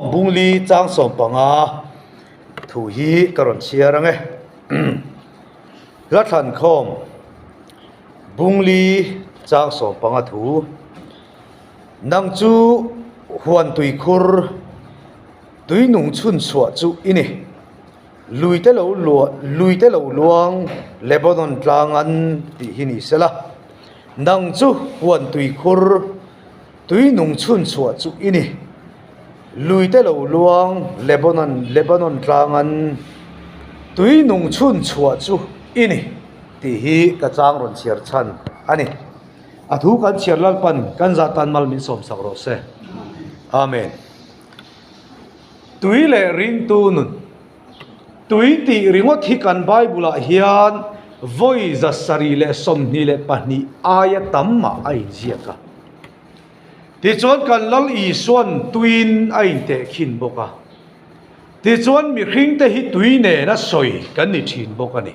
Bungli chang 15 thu hi ka rawn chhiar ang e. Hla thlan khawm Bungli chang 15 thu. Nang chu huan tuikhur tui nung chhun chhuah chu i ni. Lui te lo lui te lo luang Lebanon tlang an tih hi ni sela. Nang chu huan tuikhur Tui nung chhun chhuah chu i ni. Lui te lo luang Lebanon Lebanon tlangan tui nung chhun chhuah chu i ni tih hi ka chang rawn chhiar chhan a ni. A thu kan chhiar Lalpan kan zah tan mal min sawmsak rawh se. Amen. Tui leh ringtu nun. Tui tih ringawt hi kan Bible ah hian vawi 722 aia tam mah a inziak a. Tichuan kan Lal Isuan tuiin a intehkhin bawk a. Tichuan mihringte hi tui nena sawi kan ni thin bawk a ni.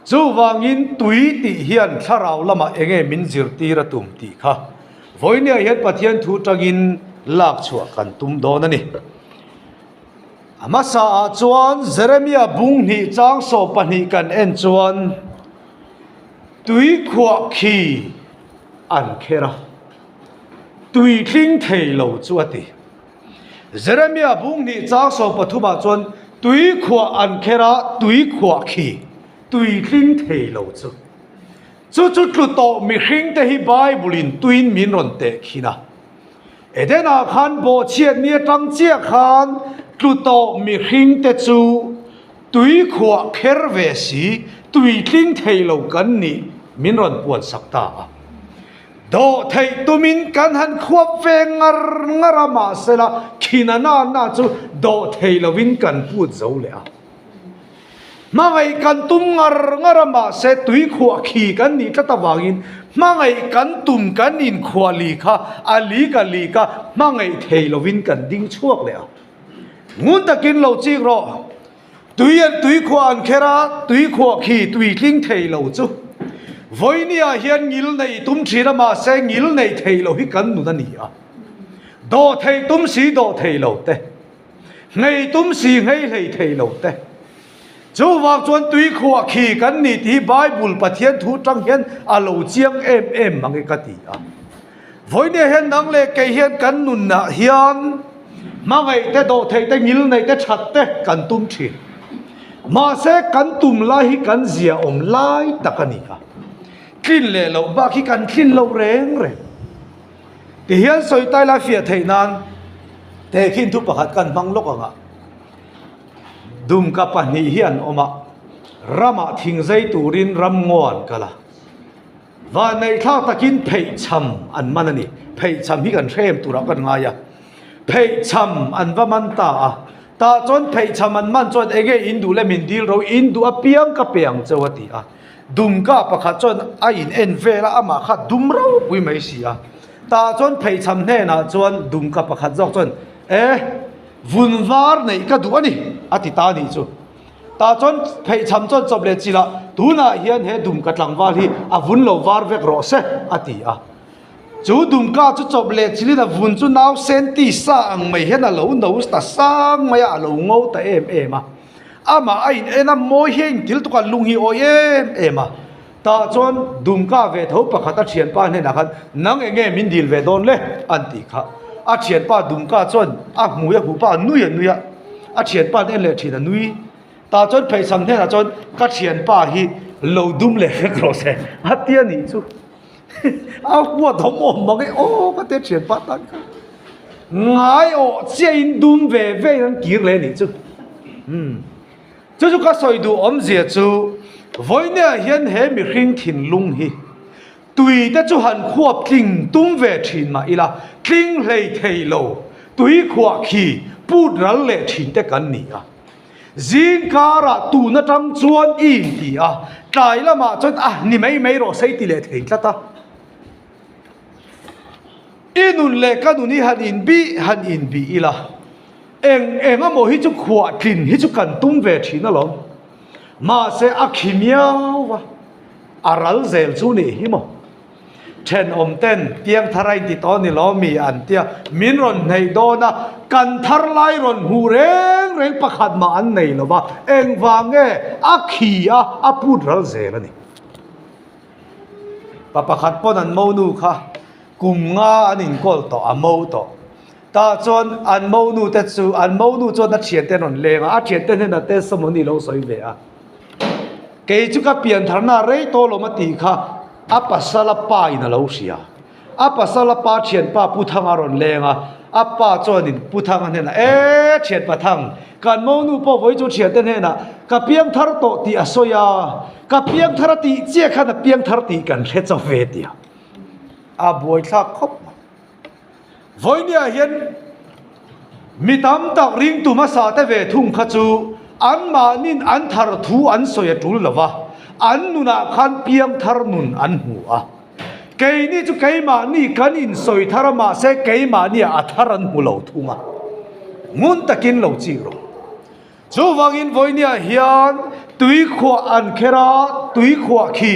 Chuvangin tui tih hian thlarau lamah enge min zirtir a tum tih kha vawinia hian Pathian thu tangin lak chhuah kan tum dawn a ni. A hmasa ah chuan Jeremia bung hnih chang 12 kan en chuan tui khuah khi an kher a, tui tling thei lo chu a ti. Jeremia bung hnih chang 13 ah chuan tui khuah an kher a, tui khuah khi tui tling thei lo chu. Chu chu tlu tawh mihring te hi Bible in tuiin min rawn teh khin a. Edenah khan bawhchhiat ni atang chiah khan tlu tawh mihringte chu tui khuah kher ve si, tui tling thei lo kan nih min rawn puan sak ta a. Dawh theih tumin kan han khuap ve ngar ngar a, mahsela khina na na chu dawh thei lovin kan put zo leh a. Hmangaih kan tum ngar ngar a, mahse tui khuah khi kan nih tlat avangin hmangaih kan tum kan inkhuah li kha a lik a lik a, hmangaih thei lovin kan ding chhuak leh a. Ngun takin lo chik rawh. Tui an tui khuah an kher a, tui khuah khi tui tling thei lo chu. Vawinia hian ngil nei tum thin a, mahse ngil nei thei lo hi kan nun a ni a. Dawh theih tum si dawh thei lo te. Nghei tum si nghei hlei thei lo te. Chuvang chuan tui khuah khi kan ni tih hi Bible Pathian thu tang hian a lo chiang em em mang e ka ti a. Vawinia hian nang leh kei hian kan nunah hian hmangaih te, dawhtheih te, ngil neih te, that te kan tum thin. Mahse kan tum lai hi kan zia awm lai tak a ni a. Tlin leh loh bak hi kan tlin lo reng reng. Ti hian sawi tai lai fiah theih nan tehkhin thu pakhat kan hmang lawk ang a, Dumka pahnih hi an awm a, ramah thing zai turin ram ngaw an kal a, vanneihthlak takin pheichham an man a ni. Pheichham hi kan hrem turah kan ngai a, pheichham an va man ta a, tah chuan pheichham an man chuan enge in duh le min dil ro, in duh apiang ka pe ang cheu a ti a. Dumka pakhat chuan a in en vel a, amah kha dum ropui mai si a. Tah chuan pheichham hnenah chuan dumka pakhat zawk chuan, E, vun var neih ka duh a ni, a ti ta a nih chu. Tah chuan pheichham chuan chawp leh chilh a, Tunah hian he dumka tlangval hi a vun lo var vek rawh se, a ti a. Chu dumka chu chawp leh chilhin a vun chu nausen tisa ang mai hian a lo no ta sang mai a, a lo ngo ta em em a. Amah a in en a, mawi hi a intil tuk a, lung hi awi em em a. Tah chuan Dumka ve tho pakhat a thianpa hnenah khan, Nang eng nge min dil ve dawn le? an tih kha. A thianpa Dumka chuan a hmui a hmuh pah a nui a nui a, a thianpa an en leh thin a nui. Tah chuan Pheihsam hnenah chuan, Ka thianpa hi lo dum leh vek rawh se, a ti a nih chu. A huat awm awm mang e aw ka tia thianpa tan kha. Ngai awh chiah in dum ve ve in an kir leh anih chu. Umm. Chu chu ka sawi duh awmzia chu vawinia hian he mihring thinlung hi tui te chu han khuap tling tum ve thin mah ila tling hlei thei lo tui khuah khi put ral leh thin te kan ni a. Zing karah tun atang chuan i inti a, tlai lamah chuan a ni mai mai rawh se i ti leh thei tlat a. I nun leh ka nun hi han inbih han inbih ila, eng eng emaw hi chu khuah tlin hi chu kan tum ve thin alawm. Mahse a khi miau va, a ral zel chu nih hi maw. Thenawm ten piangthar a inti tawh ni lo mi an tia, min rawn hneih dawn a, ka. Kan thar lai rawn hmuh reng reng pakhat mah an nei lo va, engvang nge a khi a, a put ral zel a ni. Pa pakhat pawn an monu kha kum nga an inkawl tawh, a mo tawh. Tah chuan an monu te chu, an monu chuan a thiante an rawn leng a, a thiante hnenah testimony lo sawi ve a. Kei chu ka piantharna rei tawh lawm a tih kha a pasala pa in a lo hria. A pasala pa thianpa Pu Thanga a rawn leng a, a pa chuanin Pu Thanga hnenah, E thianpa Thang, kan monu pawh vawi chu thiante hnenah ka piangthar tawh tih a sawi a, ka piangthar a tih chiah khan a piangthar tih kan hre chauh ve tia. A buaithlak khawp mai. Vawinia hian mi tam tak ringtu hmasa te ve thung kha chu anmahnin an thar thu an sawi a tul lo va, an nunah khan piangthar nun an hmu a. Keini chu keimahni kan insawi thar a, mahse keimahnia a thar an hmu lo thung a. Ngun takin lo chik rawh. Chuvangin vawinia hian tuikhuah an kher a, tuikhuah khi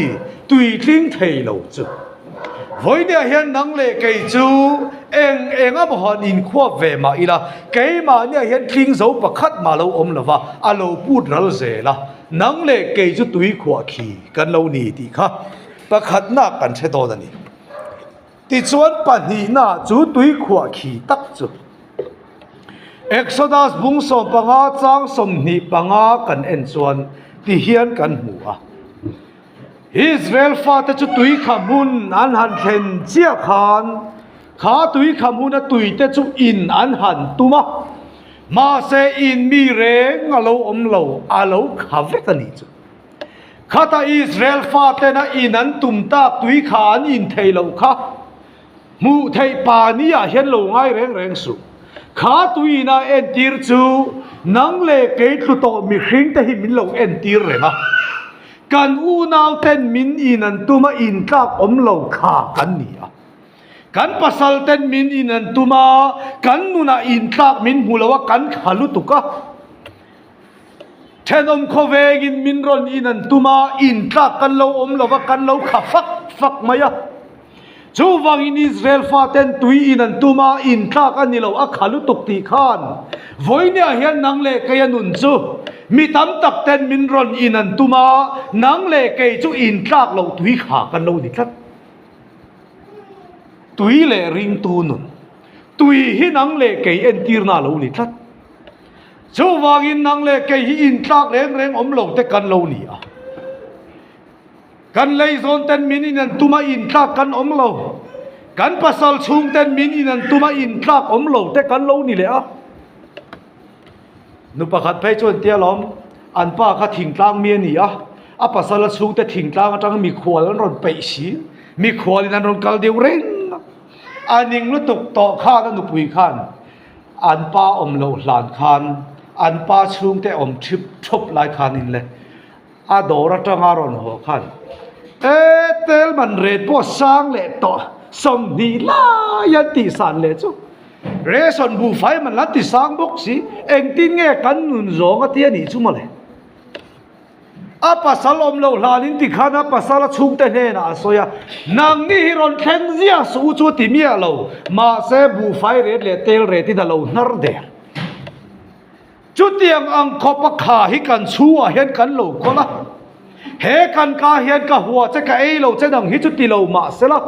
tui tling thei lo chu. Vawinia hian nang leh kei chu eng eng a maw han inkhuap ve mah ila, keimahnia hian tling zo pakhat mah lo awm lo va, a lo put ral zel a, nang leh kei chu tuikhuah khi kan lo ni tih kha pakhatna kan hre dawn a ni. Tichuan pahnihna chu tuikhuah khi tak chu. Exodus bung 15 chang 25 kan en chuan ti hian kan hmu a. Israel fate chu tuikha hmun an han thlen chiah khan kha tuikha hmuna tuite chu in an han tum a, mahse in mi reng a lo awm lo, a lo kha vek a nih chu. Khata Israel fatena in an tum tak tuikha an in thei loh kha Hmuh theih pa ni ah hian lo ngai reng reng suh. Kha tuiin a entir chu nang leh kei tlu tawh mihring te hi min lo entir reng a. Kan unau ten min in an tum a in tlak awm lo kha kan ni a. Kan pasal ten min in an tum a kan nunah in tlak min hmu lo a kan kha lutuk a. Thenawm khawvengin min rawn in an tum a, in tlak kan lo awm lo va, kan lo kha fak fak mai a. Chuvangin Israel faten tui in an tum a, in tlak a ni lo, a kha lutuk tih khan vawinia hian nang leh kei a nun chu mi tam tak ten min rawn in an tum a, nang leh kei chu in tlak loh tui kha kan lo ni tlat. Tui leh ringtu nun, tui hi nang leh kei entirna a lo ni tlat. Chuvangin nang leh kei hi intlak reng reng awm lo te kan lo ni a. Kan leizawn ten min in an tum a intlak kan awm lo. Kan pasal chhung ten min in an tum a intlak awm lo te kan lo ni leh a. Nu pakhat phei chuan tia lawm, an pa kha thingtlang mi a ni a, a pasal a chhungte thingtlang atang mikhual an rawn peih si, mikhual in an rawn kal deuh reng a. A ning lutuk tawh khan a nupui khan An pa awm loh hlan khan an pa chhungte awm thip thup lai khanin le a dawr atanga rawn haw khan e tel man ret pawh sang leh tawh 20 lai an tih san leh chu ration buhfai man la ti sang bawk si engtin nge kan nun zawng a ti a nih chu mawle. A pasal awm loh hlanin tikhan a pasal a chhungte hnenah a sawi a, Nangni hi rawn thleng ziah suh u chu a ti miah lo, mahse buhfai ret leh tel retin a lo hnar der. Chutiang ang khawp a kha hi kan chhungah hian kan lo kawl a, he kan ka hian ka hua che ka ei lo che nang hi chu ti lo mahsela,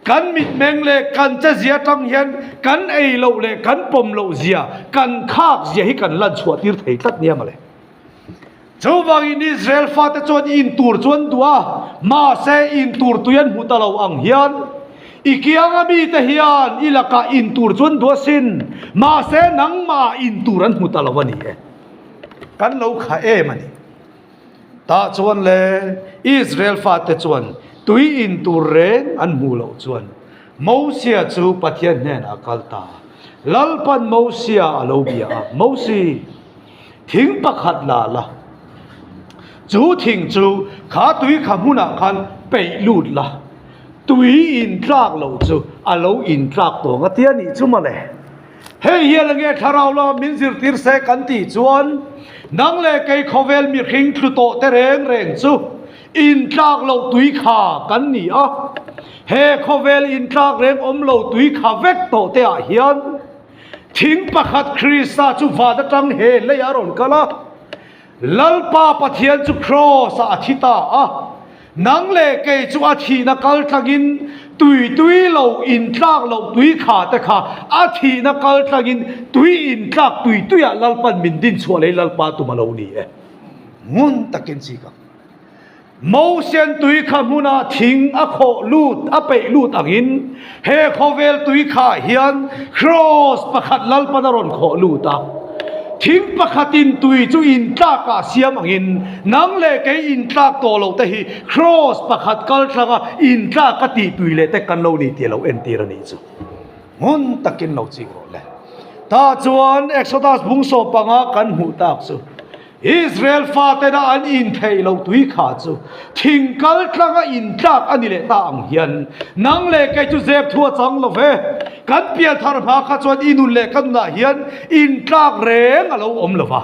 kan mitmeng leh kan che zia atang hian kan ei loh leh kan pawm loh zia, kan khak zia hi kan lan chhuah tir thei tlat nia mawle. Chuvangin Israel fate chuan in tur chu an duh a, mahse in tur tui an hmu ta lo ang hian i kianga mite hian i lakah in tur chu an duh asin, mahse nangmah in tur an hmu ta lo a ni e. Kan lo kha em a ni. Tah chuan le Israel fate chuan tui in tur reng an hmuh loh chuan Mosia chu Pathian hnenah a kal ta. Lalpan Mosia a lo bia a, Mosi! Thing pakhat la la, chu thing chu kha tui kha hmunah khan peih lut la, tui in tlak loh chu a lo in tlak tawng a tia nih chu mawle. Hei hian enge thlarau lama min zirtir se kan tih chuan nang leh kei khawvel mihring thlu tawh te reng reng chu in tlak loh tui kha kan ni a, he khawvel in tlak reng awm lo tui kha vek tawh te ah hian. Thing pakhat Krista chu van atang he leiah a rawn kal a, Lalpa Pathian chu Kraws-ah a thi ta a. Nang leh kei chu a thihna kal tlangin tui tui lo intlak loh tui kha te kha a thihna kal tlangin tui intlak tui tuiah Lalpan min din chhuah lei Lalpa tum a lo ni e. Ngun takin chik ang. Mosian tui kha hmunah thing a khawh lut a peih lut angin he khawvel tui khaah hian Kraws pakhat Lalpan a rawn khawh lut a. Thing pakhatin tui chu intlakah siam angin nang leh kei intlak tawh loh te hi Kraws pakhat kal thlanga intlak a tih tui leh te kan lo ni tih a lo entir a nih chu. Ngun takin lo chik rawh le. Tah chuan Exodus bung sawmpanga kan hmuh tak chu Israel fatena an intheih loh tui kha chu thing kal tlanga intlak a ni leh ta ang hian nang leh kei chu zep thu a chang lo ve. Kan pian thar hma kha chuan i nun leh ka nunah hian intlak reng a lo awm lo va.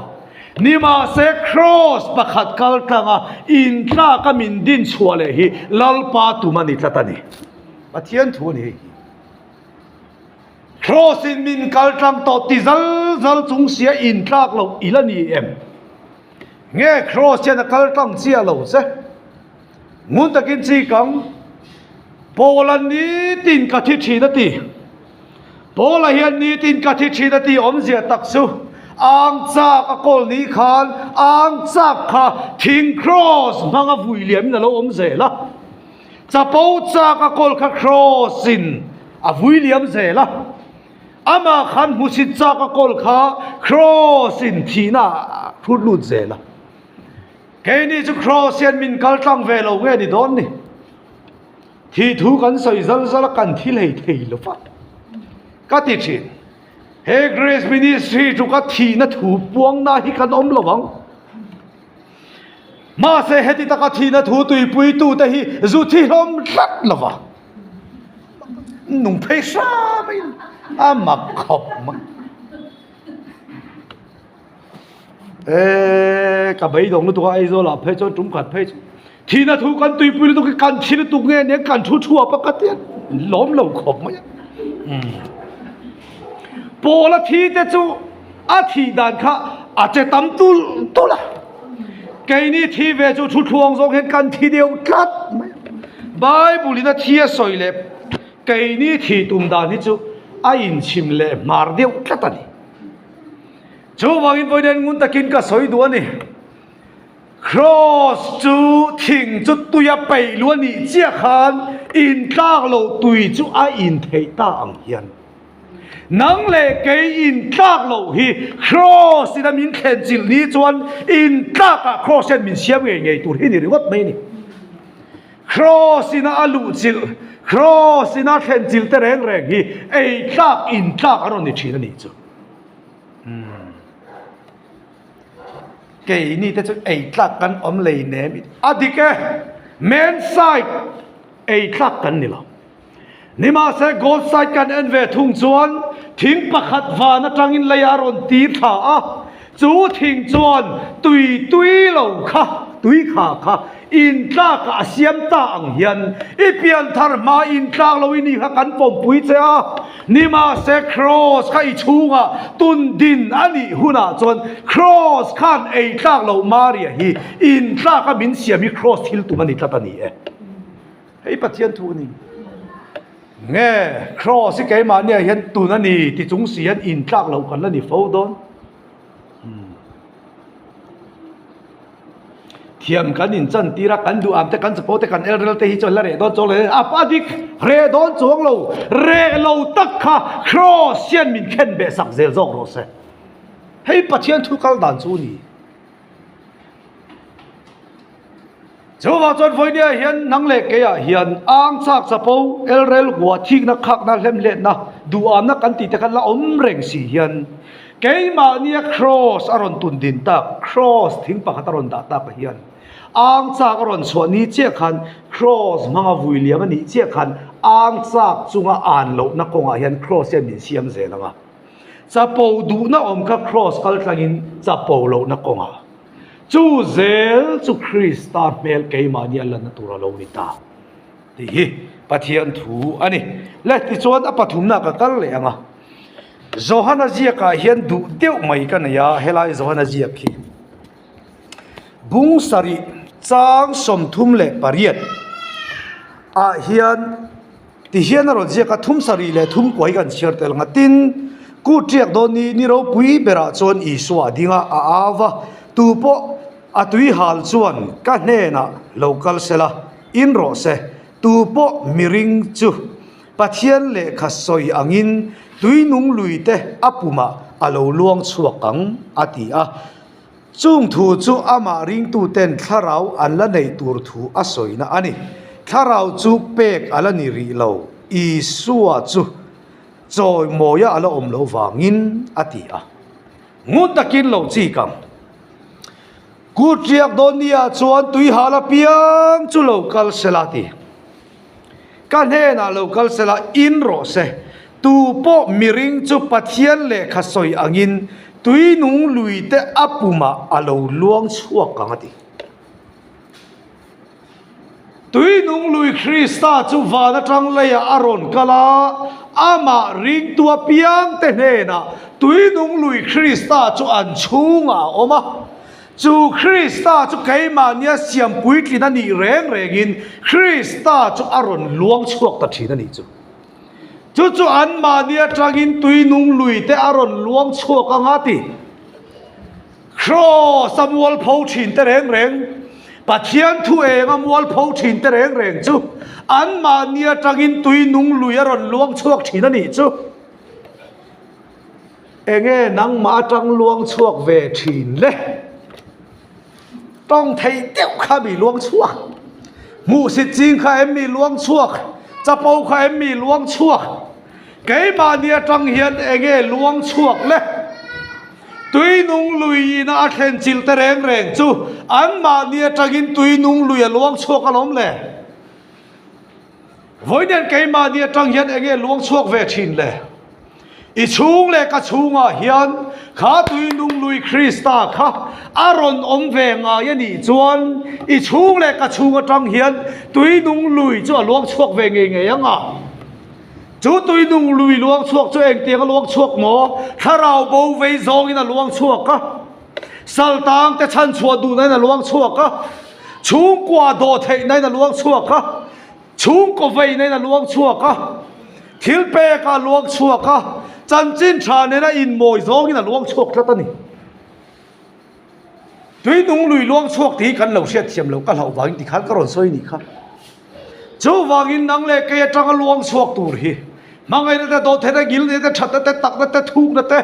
Nimahse Kraws pakhat kal tlanga intlak a min din chhuah leh hi Lalpa tum a ni tlat a ni. Pathian thu a ni hei hi. Kraws in min kal tlang tawh ti zal zal chung sia intlak loh i la ni em? Nge Kraws hian a kal tlang chiah lo che? Ngun takin chi kang Paula nitin ka thi thin a ti. Paula hian nitin ka thi thin a ti awmzia tak chu ang chak a kawl ni khan ang chak kha thing kraws hmanga vui liamin a lo awm zel a. Chapo chak a kawl kha kraws in a vui liam zel a, amah khan hmusit chak a kawl kha kraws in thihna a hrut lut zel a. Keini chu kraws hian min kal tlang ve lo nge ni dawn ni? Thih thu kan sawi zal zal a, kan thi hlei thei lo va ka ti thin. He Grace Ministry chu ka thihna thu puangna hi kan awm lo ang. Mahse heti taka thihna thu tuipuitute hi zu thi hlawm tlat lo va, nung phei hram in a mak khawp mai. E ka beidawng lutuk a Aizawl ah phei chuan tum khat phei chu thihna thu kan tuipui lutuk hi kan thi lutuk nge nia kan thu thuap a ka ti a lawm lo khawp mai a. Paula thi te chu a thih dan kha a che tam tulh tulh a, keini thi ve chu thu thluang zawng hian kan thi deuh tlat mai a. Bible in a thi a sawi leh keini thih tum dan hi chu a inchhim leh hmar deuh tlat a ni. Chuvangin vawiin ngun takin ka sawi duh a ni. Kraws chu thing chu tui a peih lu a nih chiah khan intlak loh tui chu a intheih ta ang hian. Nang leh kei intlak loh hi Kraws ina min thlen chilh ni chuan intlakah Kraws hian min siam ngei ngei tur hi ni ringawt mai a ni. Kraws ina a luh chilh, Kraws ina thlen chilh te reng reng hi eitlak intlak an rawn ni thin a nih chu. Keini te chu ei tlak kan awm lei nem a dik e, man side ei tlak kan ni lo. Nimahse God side kan en ve thung chuan thing pakhat van atangin lei a rawn tir thla a, chu thing chuan tui tui lo kha, tui kha kha intlak ah a siam ta ang hian i pianthar hma intlak lo i ni kha kan pawmpui che a. Nimahse Kraws kha i chhungah tun din a nih hunah chuan Kraws khan ei tlak loh Maria hi in tlak a min siam hi Kraws thil tum a ni tlat a ni e. Hei Pathian thu a ni. Nge Kraws hi keimahniah hian tun a ni ti chung si hian in tlak loh kan la ni fo dawn. Thiam kan inchan tir a, kan duh am te, kan chapo te, kan el rel te hi chuan la reh dawn chuang lo a, a dik reh dawn chuang lo, reh lo tak kha Kraws hian min khen beh sak zel zawk rawh se. Hei Pathian thu kal dan chu a ni. Chuvang chuan vawinia hian nang leh keiah hian ang chak chapo, el rel hua, thikna, khakna, hlemhletna, duhamna kan tih te kha la awm reng si hian keimahnia kraws a rawn tun din tak, kraws thing pakhat a rawn dah tak ah hian ang chak a rawn chhuah ni chiah khan kraws hmanga vui liam a nih chiah khan ang chak chunga an lohna kawngah hian kraws hian min siam zel ang a. Chapo duhna awm kha kraws kal tlangin chapo lohna kawngah. Chu zel chu Krista hmel keimahni a lanna tur a lo ni ta tih hi Pathian thu a ni. Le tichuan a pathumna ka kal leh ang a. Johana ziakah hian duh deuh mai ka nei a, helai Johana ziak hi bung sarih chang 38 ah hian ti hian a rawn ziak a, thum sarih leh thum kuai kan chhiar tel ang a, tin kut riak dawn ni ni ropui berah chuan Isua a ding a, a au va, tu pawh a tui hal chuan ka hnenah lo kal sela in rawh se, tu pawh miring chu Pathian lehkha sawi angin tuinung lui te a pumah a lo luang chhuak ang, a ti a. Chung thu chu amah ringtuten thlarau an la neih tur thu a sawina a ni. Thlarau chu pek a la ni rih lo, Isua chu chawimawia a la awm loh vangin, a ti a. Ngun takin lo chik ang. Kut riak dawn nia chuan tuihal apiang chu lo kal sela, a ti. Ka hnenah lo kal sela in rawh se. Tu pawh miring chu Pathian lehkha sawi angin tuinung lui te a pumah a lo luang chhuak ang a ti. Tuinung lui Krista chu van atang leiah a rawn kal a, amah ringtu apiang te hnenah tuinung lui Krista chu an chhungah a awm a. Chu Krista chu keimahnia siam puitlin a nih reng rengin Krista chu a rawn luang chhuak ta thin a nih chu. Chu chu anmahni atangin tuinung lui te a rawn luang chhuak ang a ti. Kraws a mualpho thin te reng reng, Pathian thu eng a mualpho thin te reng reng chu anmahni atangin tuinung lui a rawn luang chhuak thin a nih chu. Enge nangmah atang luang chhuak ve thin le? Tawng thei deuh kha mi luang chhuak. Hmuhsit ching kha em mi luang chhuak? Chapo kha em mi luang chhuak? Keimahni atang hian enge luang chhuak le? Tuinung lui ina a thlen chilh te reng reng chu anmahni atangin tuinung lui a luang chhuak alawm le? Vawiin keimahni atang hian enge luang chhuak ve thin le? I chhung leh ka chhungah hian kha tuinung lui Krista kha a rawn awm ve ngai a nih chuan i chhung leh ka chhung atang hian tuinung lui chu a luang chhuak ve ngei ngei ang a. Chu tuinung lui luang chhuak chu engtiang a luang chhuak maw? Thlarau bo vei zawngin a luang chhuak a. Saltang te chhanchhuah duhna in a luang chhuak a. Chhungkua dawh theihna in a luang chhuak a. Chhungkaw veina in a luang chhuak a, thil pek a luang chhuak a, chanchin tha nena inmawi zawngin a luang chhuak tlat a ni. Tuinung lui luang chhuak tih hi kan lo hriat thiam lo ka hlauh vangin tikhan ka rawn sawi nih kha. Chuvangin nang leh kei atanga luang chhuak tur hi Hmangaihna te, dawhtheihna, ngilneihna te, thatna te, takna te, thukna te,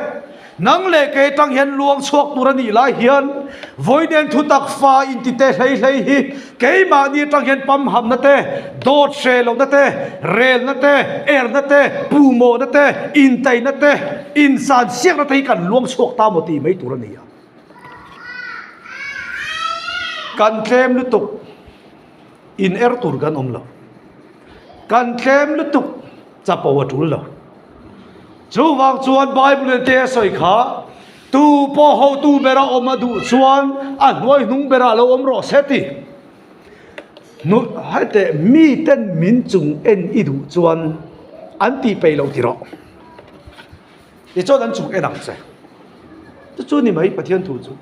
nang leh kei atang hian luang chhuak tur a nih lai hian vawiin thutak fa inti te hlei hlei hi keimahni atang hian pamhamna te, dawt hre lohna te, relna te, erna te, puhmawhna te, intaina te, insansiakna te hi kan luang chhuak ta maw tih mai tur a ni a. Kan tlem lutuk. In er tur kan awm lo. Kan tlem lutuk chapo a tul lo. Chuvang chuan Bible in te a sawi kha, Tu pawh hotu bera awm a duh chuan a hnuai hnung berah lo awm rawh se ti. Hete miten min chung en i duh chuan an tih peih loh ti rawh. Tichuan an chung en ang che. Chu chu ni mai Pathian thu chu.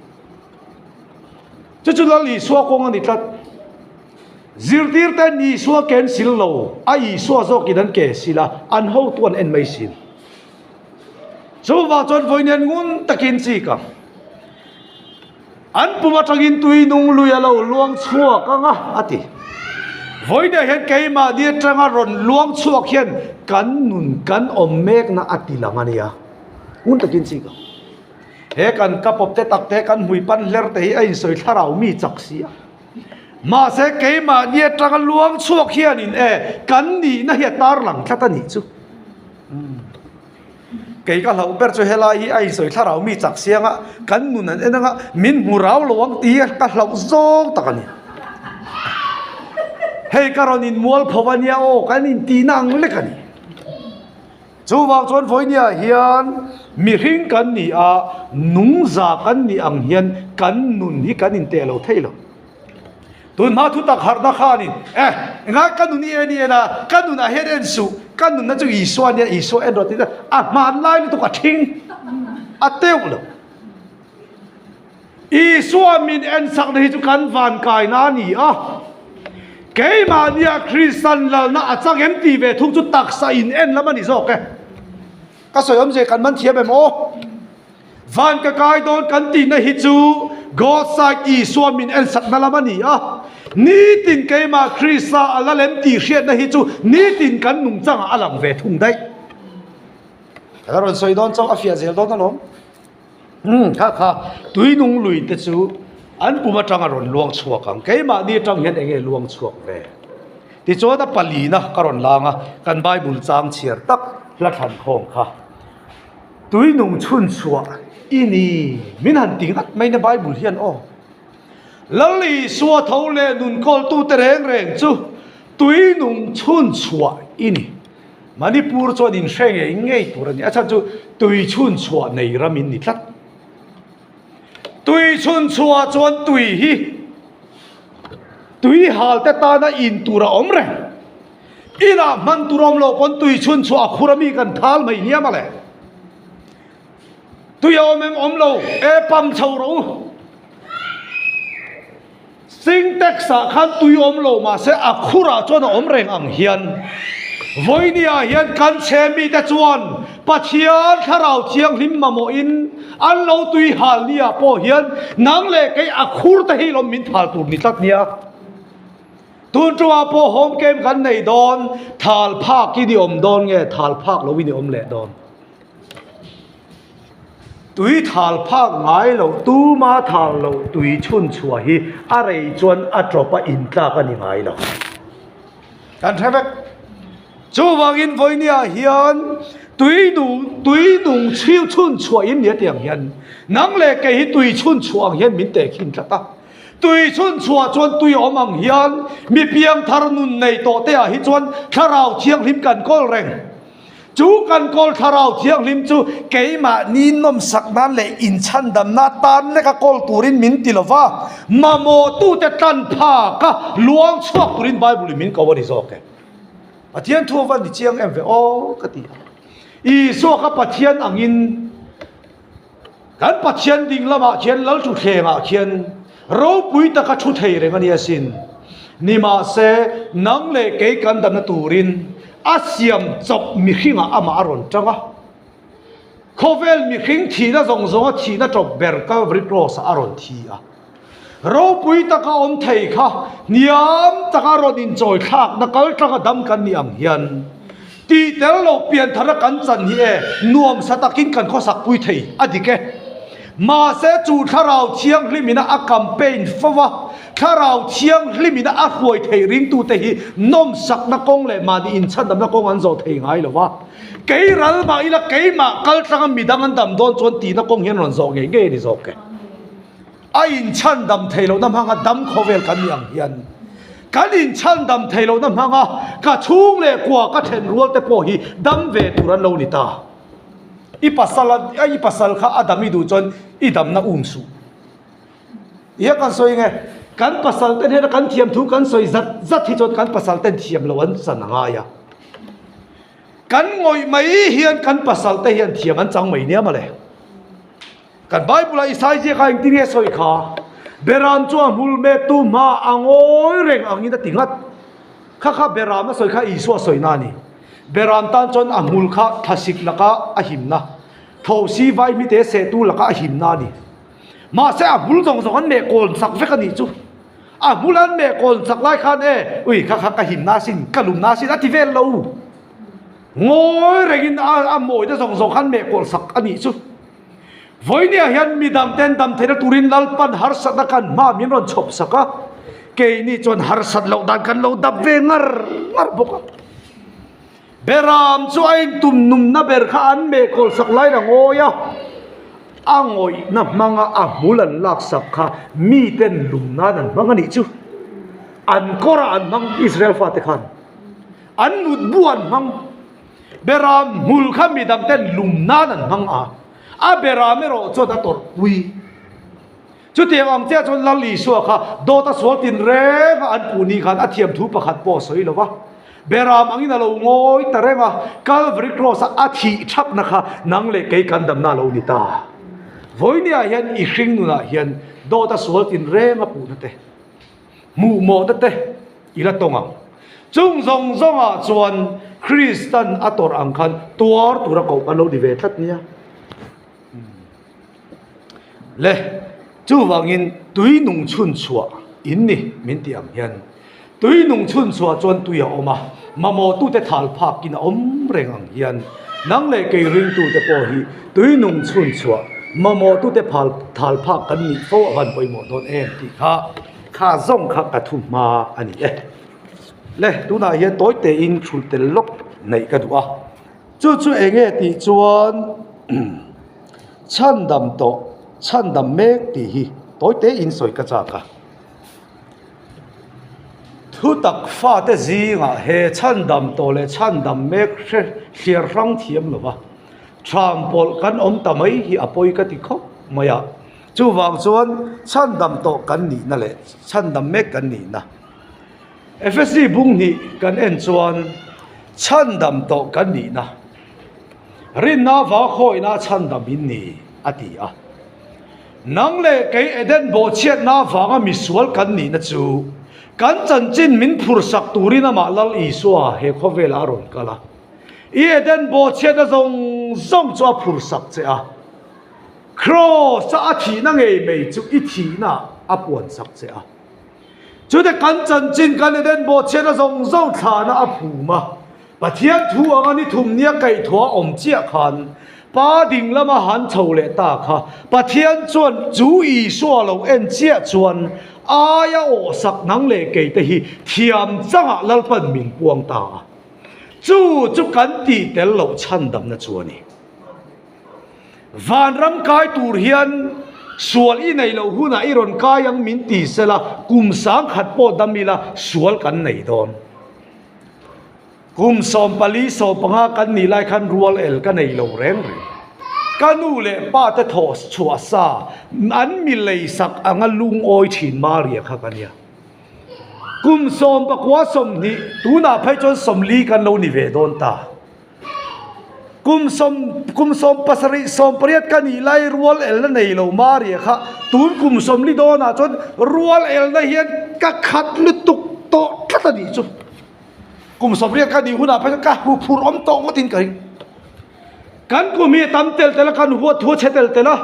Chu chu Lal Isua kawng a ni tlat. Zirtir ten Isua ke an sil lo, a Isua zawkin an ke sil a, an hotu an en mai sin. Chuvang chuan vawiin ngun takin chik ang. An pum atangin tui nung lui a lo luang chhuak ang a, a ti. Vawiin hian keimahni atanga rawn luang chhuak hian kan nun kan awm mekna a ti lang a nia. Ngun takin chik ang. He kan ka pawp te tak te kan hmui pan hler te hi a insawi thlarau mi chak si a. Mahse keimahni atanga luang chhuak hianin e kan nihna hi a tarlang tlat a nih chu. Kei ka hlauh ber chu helai hi a insawi thlarau mi chak si anga kan nun an en anga min hmu rau lo ang tih hi ka hlauh zawng tak a ni. Hei ka rawn inmual pho a nia aw kan intihna ang lek a ni. Chuvang chuan vawinia hian mihring kan ni a, nungza kan nih ang hian kan nun hi kan inteh lo thei lo. Tun hma thu tak harhna khanin, Eh, engai ka nun i en i en a, ka nunah hian en suh, ka nunna chu Isua a nia, Isua en rawh tih a hmanlai lutuk a thing a teuh lo. Isua min ensakna hi chu kan van kaina a ni a, keimahnia Kristan lalna a chang em tih ve thung chu taksa in en lam a ni zawk e. Ka sawi awmzia kan man thiam em aw? Van ka kai dawn kan tihna hi chu God side Isua min ensakna lam a ni a, nitin keimah Krista a lal em tih hriatna hi chu nitin kan nungchangah a lang ve thung daih. Ka la rawn sawi dawn chauh a fiah zel dawn alawm. Umm kha kha tuinung lui te chu an pum atang a rawn luang chhuak ang, keimahni atang hian enge luang chhuak ve? Tichuan a palina ka rawn lang a, kan Bible chang chhiar tak hla thlan khawm kha tuinung chhun chhuah i ni min han ti ngat mai na Bible hian aw. Lal Isua tho leh nun kawltute reng reng chu tuinung chhun chhuah i ni. Manipur chuan in hre ngei ngei tur a ni. A chhan chu tui chhun chhuah nei ram in ni tlat. Tui chhun chhuah chuan tui hi tui hal te tana in tur a awm reng. Inah hman tur awm loh pawn tui chhun chhuah a khur ami kan thal mai nia mawle. Tui a awm em awm lo e pam chho rawh u. Syntax ah khan tui awm lo mahse a khurah chuan a awm reng ang hian vawinia hian kan chhe mite chuan Pathian thlarau thianghlim mamawhin an lo tui hal nia pawh hian nang leh kei a khur te hi lawm min thal tur ni tlat nia. Tun tumah pawh home camp kan nei dawn thal phak in i awm dawn nge thal phak lo in i awm leh dawn. Tui thal phak ngai loh, tuma thal loh tui chhun chhuah hi a rei chuan a tawp a intlak a ni ngai lo. Kan hre vek. Chuvangin vawinia hian tui nung tui nung chhiu chhun chhuah in nia tiang hian nang leh kei hi tui chhun chhuah ang hian min tehkhin tlat a. Tui chhun chhuah chuan tui awm ang hian mi piangthar nun nei tawh te ah hi chuan thlarau thianghlim kan kawl reng. Chu kan kawl thlarau thianghlim chu keimahni nawmsak nan leh inchhandamna tan leka kawl turin min ti lo va, mamawhtute tan phaka luang chhuak turin Bible-in min ko a ni zawk e. Pathian thu ava ni chiang em ve aw ka ti a. Isua kha Pathian angin Kan Pathian ding lamah khian Lalthutthlengah khian ropui taka thu thei reng a ni asin. Nimahse, nang leh kei kan damna turin a siam chawp mihringah amah a rawn tang a. Khawvel mihring thihna zawng zawnga thihna tawp ber Calvary Cross-ah a rawn thi a. Ropui taka awm thei kha hniam taka rawn inchawi thlakna kal tanga dam kan nih ang hian tih tel loh pianthara kan chan hi e nuamsa takin kan khawsak pui thei a dik e. Mahse chu Thlarau Thianghlimina a campaign fo va, Thlarau Thianghlimina a hruai theih ringtute hi nawmsakna kawng leh mahni inchhandamna kawng an zawh thei ngai lo va. Kei ral mah ila keimah kal tanga midang an dam dawn chuan tihna kawng hian rawn zawh ngei ngei a ni zawk e. A inchhandam thei lohna hmanga dam khawvel kan nih ang hian kan inchhandam thei lohna hmanga ka chhung leh kua ka then rual te pawh hi dam ve tur an lo ni ta. I pasal a i pasal kha a dam i duh chuan i damna um suh. Ia kan sawi nge kan pasal ten hian kan thiam thu kan sawi zat zat hi chuan kan pasal ten thiam lo an chan a ngai a. Kan ngawih mai hian kan pasal te hian thiam an chang mai nia mawle. Kan Bible-ah Isai ziak a engtin nge sawi kha? Beram chu a hmul mettu hma a ngawi reng angin a ti nghat. Kha kha Beram a sawi kha Isua sawina a ni. Beram tan chuan a hmul kha thlasik laka a himna, thosi vaihmite sehtu laka a himna a ni. Mahse a hmul zawng zawng an meh kawn sak vek a nih chu. A hmul an meh kawn sak lai khan e, ui kha kha ka himna asin, ka lumna asin a ti vel lo. Ngawi rengin a mawina zawng zawng khan meh kawl sak a nih chu. Vawinia hian midang ten dam theihna turin Lalpan harsatna kan hma min rawn chhawp sak a, keini chuan harsat loh dan kan lo dap ve ngar ngar bawk a. Beram chu a intum numna ber kha an meh kawl sak laiin a ngawi a, a ngawihna hmanga a hmul an lak sak kha miten lum nan an hmang a nih chu. An kawrah an hmang Israel fate khan an mutbu an hmang. Beram hmul kha midang ten lum nan an hmang a, a beram erawh chuan a tawrhpui. Chutiang ang chiah chuan Lal Isua kha dawta sual tinreng a an puh ni khan a thiam thu pakhat pawh a sawi lo va. Beram angin a lo ngawi ta reng a, Calvary Cross-a a thih thapna kha nang leh kei kan damna a lo ni ta. Vawinia hian i hring nunah hian dawta sual tinreng a puhna te, hmuhmawhna te i la tawng ang. Chung zawng zawngah chuan Kristan a tawrh ang khan tuar tura koh kan lo ni ve tlat nia. Le, chuvangin tui nung chhun chhuah in ni min tih ang hian tui nung chhun chhuah chuan tui a awm a, mamawhtute thal phakin a awm reng ang hian nang leh kei ringtute pawh hi tui nung chhun chhuah mamawhtute phal thal phak kan nih fo a van pawimawh dawn em tih kha kha zawng kha ka thu hma a ni e. Le, tunah hian tawi tein thulh tel lawk neih ka duh a. Chu chu eng nge tih chuan chhandam tawh, chhandam mek tih hi tawi te in sawi ka chak a. Thutak fate zingah he chhandam tawh leh chhandam mek hre hliar hrang thiam lo va, tham pawlh kan awm ta mai hi a pawi ka ti khawp mai a. Chuvang chuan chhandam tawh kan nihna leh chhandam mek kan nihna. Efesi bung hnih kan en chuan chhandam tawh kan nihna, rinna vakhawihna chhandam in ni a ti a. Nang leh kei Eden bawhchhiatna vanga misual kan nihna chu kan chanchin min phursak turin amah Lal Isua he khawvelah a rawn kal a. I Eden bawhchhiatna zawng zawng chu a phursak che a. Kraws-a a thihna ngei mai chu i thihna a puansak che a. Chute kan chanchin kan Eden bawhchhiatna zawng zawng thlahna a phum a, Pathian thu anga ni thum nia kaihthawh a awm chiah khan Pa ding lama han chho leh ta kha Pathian chuan chu Isua lo en chiah chuan aia awhsak nang leh kei te hi thiam changah Lalpan min puang ta a. Chu chu kan tih tel loh chhandamna chu a ni. Vanram kai tur hian sual i nei loh hunah i rawn kai ang min ti sela, kum sangkhat pawh dam ila sual kan nei dawn. Kum 14 15 kan nih lai khan rual el ka nei lo reng reng. Ka nu leh pa te thawh chhuah sa an mi lei sak anga lungawi thin Maria kha ka nia. Kum 19 20 tunah phei chuan 40 kan lo ni ve dawn ta. Kum sawm kum 17 18 ka nih lai rual elna nei lo Maria kha tun kum 40 dawnah chuan rual elna hian ka khat lutuk tawh tlat a nih chu. Kum 80 ka nih hunah phei chuan ka hu phur awm tawh ngawtin ka ring. Kan kum hi a tam tel tel a, kan huat thu a chhe tel tel a,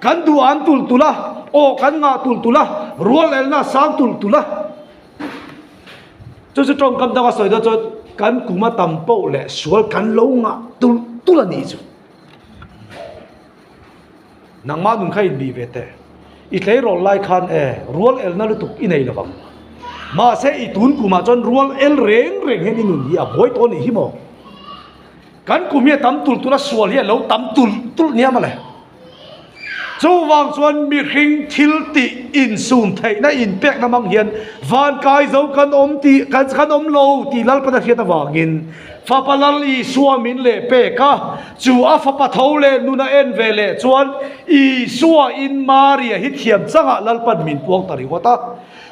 kan duh an tul tul a, aw kan ngah tul tul a, rual elna a sang tul tul a. Chu chu tawngkam danga sawi dawn chuan kan kum a tam poh leh sual kan lo ngah tulh tulh a nih chu. Nangmah nun kha inbih ve teh. I tleirawl lai khan e rual elna lutuk i nei lovang. Mahse i tun kumah chuan rual el reng reng hian i nun hi a buai tawh a nih hi maw? Kan kum hi a tam tulh tulh a, sual hi a lo tam tulh tulh nia mawle. Chuvang chuan mihring thil tih insum theihna inpekna hmang hian van kai zo kan awm tih kan kan awm lo tih Lalpan a hriat avangin Fapa Lal Isua min leh pek a, chu a fapa tho leh nun a en ve leh chuan Isua in Maria hi thiam changah Lalpan min puang ta ringawt a.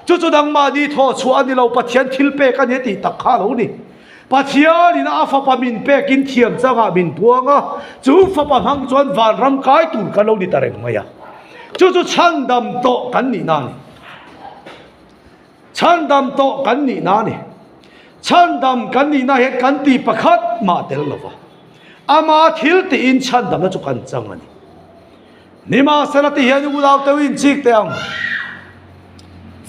Chu chu nangmahni thawh chhuah a ni lo, Pathian thil pek a ni a tih tak kha a lo ni. Pathianin a fapa min pekin thiam changah min puang a, chu fapa hmang chuan vanram kai tur kan lo ni ta reng mai a. Chu chu chhandam tawh kan nihna a ni. Chhandam tawh kan nihna a ni. Chhandam kan nihna hian kan ti pakhat mah tel lo va. Ama thil tiin chhandamna chu kan chang a ni. Nimahsela ti hian unau teuh in chik teh ang.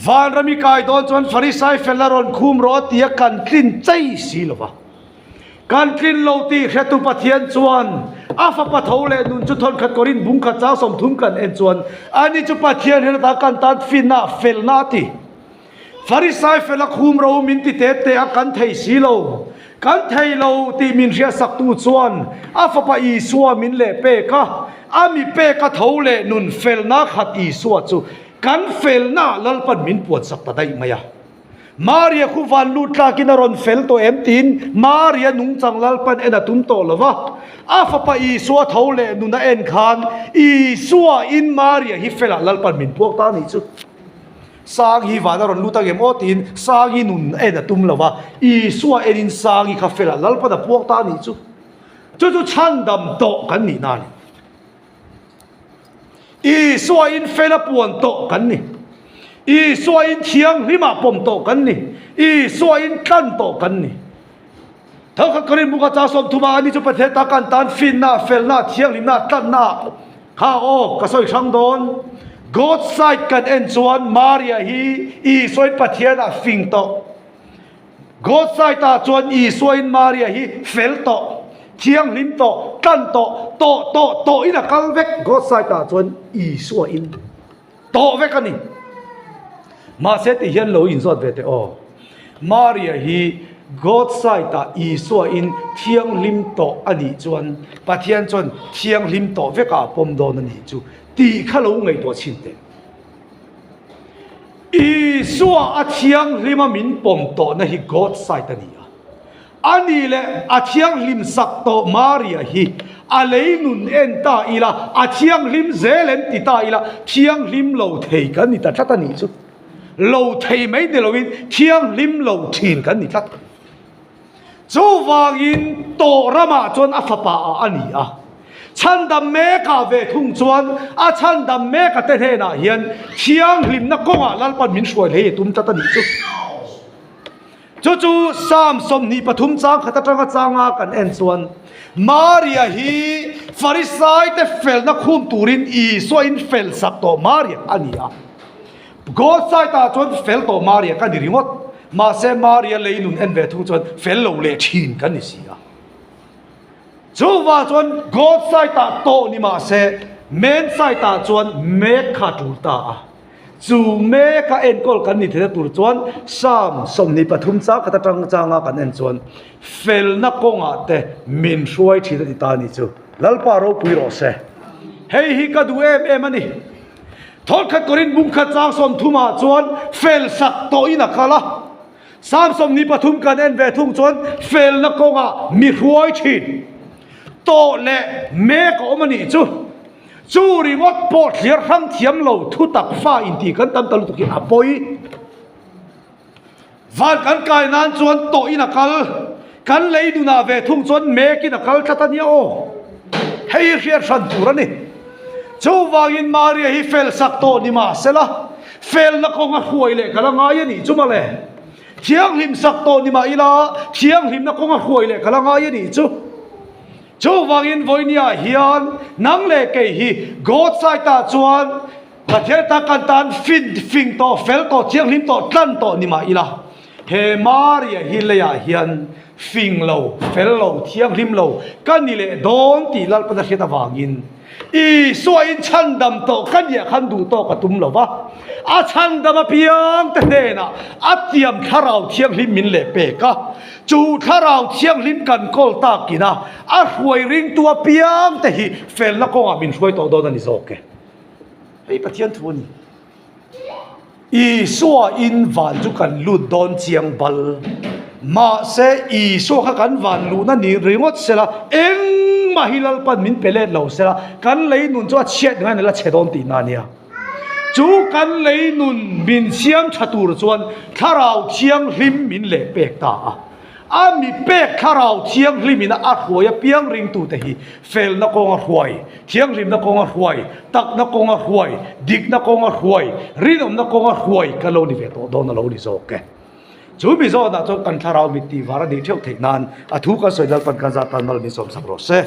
Vanram i kai dawn chuan Farisai fel a rawn khum rawh a ti a, kan tlin chei si lo va. Kan tlin lo tih hretu Pathian chuan a fapa tho leh nun chu thawnkhat Korin bung khat chang 30 kan en chuan ani chu Pathian hnen ata kan tan finna felna a ti. Farisai fel a khum ro min ti te te a, kan thei si lo. Kan thei lo tih min hriatsaktu chuan a fapa Isua min leh pek a, a mi pek a tho leh nun felna khat Isua chu kan felna Lalpan min puansak ta daih mai a. Maria khu van lut tlakin a rawn fel tawh em tiin Maria nungchang Lalpan en a tum tawh lo va. A fapa Isua tho leh nun a en khan Isua in Maria hi felah Lalpan min puak ta a nih chu. Sangi van a rawn lut ang em aw tiin Sangi nun en a tum lo va, Isua enin Sangi kha felah Lalpan a puak ta a nih chu. Chu chu chhandam tawh kan nihna a ni. Isua in fel a puan tawh kan ni. Isua in thianghlimah pawm tawh kan ni. Isua in tlan tawh kan ni. Thangkhat Korin buka cha 30 ah ani chu Pathian ta kan tan finna, felna, thianghlimna, tlanna kha aw ka sawi hrang dawn. God side kan en chuan Maria hi Isua in Pathian ah fing tawh. God side ah chuan Isua in Maria hi fel tawh, thianghlim tawh, tlan tawh, tawh tawh tawh in a kal vek. God side ah chuan Isua in tawh vek a ni. Mahse tih hian lo inzawt ve teh aw. Maria hi God side ah Isua in thianghlim tawh a nih chuan Pathian chuan thianghlim tawh vekah a pawm dawn a nih chu tih kha lo ngaihtuah chhin teh. Isua a thianghlima min pawm tawhna hi God side a ni a. A ni leh a thianghlim sak tawh Maria hi a lei nun en ta ila, a thianghlim zel em ti ta ila, thianghlim lo thei kan ni ta tlat a nih chu. Lo thei mai ni loin thianghlim lo thin kan ni tlat. Chuvangin tawh ramah chuan a fapa ah a ni a, chhandam mekah ve thung chuan a chhandam meka te hnenah hian thianghlimna kawngah Lalpan min hruai hlei a tum tlat a nih chu. Chu chu Psalm 23 chang khat atanga changa kan en chuan Maria hi Farisai te felna khum turin Isua in fel sak tawh Maria a ni a. God side ah chuan fel tawh Maria ka ni ringawt, mahse Maria lei nun en ve thung chuan fel lo leh thin kan ni si a. Chuvang chuan God side ah tawh ni mahse man side ah chuan mek kha a tul ta a. Chu mek a enkawl kan ni theihna tur chuan Psalm 23 chang khat atang changa kan en chuan felna kawngah te min hruai thin a ti ta a ni chu. Lalpa ropui rawh se. Hei hi ka duh em em a ni. Thawlkhat Korin bungkhat chang 30 ah chuan fel sak tawhin a kal a, Psalm 23 kan en ve thung chuan felna kawngah mi hruai thin tawh leh mek a awm a nih chu. Chu ringawt pawh thliar hrang thiam lo thutak fa intih kan tam ta lutuk hi a pawi. Van kan kai nan chuan tawhin a kal, kan lei nunah ve thung chuan mekin a kal tlat a nia aw. Hei hi hriat hran tur a ni. Chuvangin Maria hi fel sak tawh ni mah sela, felna kawng a hruai leh ka la ngai a nih chu mawle. Thianghlim sak tawh ni mah ila, thianghlimna kawng a hruai leh ka la ngai a nih chu. Chuvangin vawinia hian nang leh kei hi God side ah chuan Pathian tak kan tan fin fing tawh, fel tawh, thianghlim tawh, tlan tawh ni mah ila, he Maria hi leiah hian fing lo, fel lo, thianghlim lo ka ni leh dawn tih Lalpan a hriat avangin Isua in chhandam tawh ka nia khan duh tawk a tum lo va, a chhandam apiang te hnenah a tiam thlarau thianghlim min leh pek a, chu thlarau thianghlim kan kawl takin a a hruai ringtu apiang te hi felna kawngah min hruai tawh dawn a ni zawk e. Hei Pathian thu a ni. Isua in van chu kan lut dawn chiang bal. Mahse Isua kha kan van luhna ni ringawt sela, engmah hi Lalpan min pe let lo sela, kan lei nun chu a chhiat ngai nel a chhe dawn tihna a nia. Chu kan lei nun min siam tha tur chuan Thlarau Thianghlim min leh pek ta a. A mi pek Thlarau Thianghlimin a hruai apiang ringtute hi felna kawnga hruai, thianghlimna kawnga hruai, takna kawnga hruai, dikna kawnga hruai, rinawmna kawnga hruai kan lo ni ve tawh dawn a lo ni zawk e. Chu mi zawnah chuan kan Thlarau mit tih var a nih theuh theih nan a thu kan sawi Lalpan kan zat tan mal min sawmsak rawh se.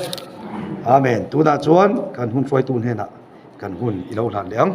Amen. Tunah chuan kan hun hruaitu hnenah kan hun i lo hlan leh ang.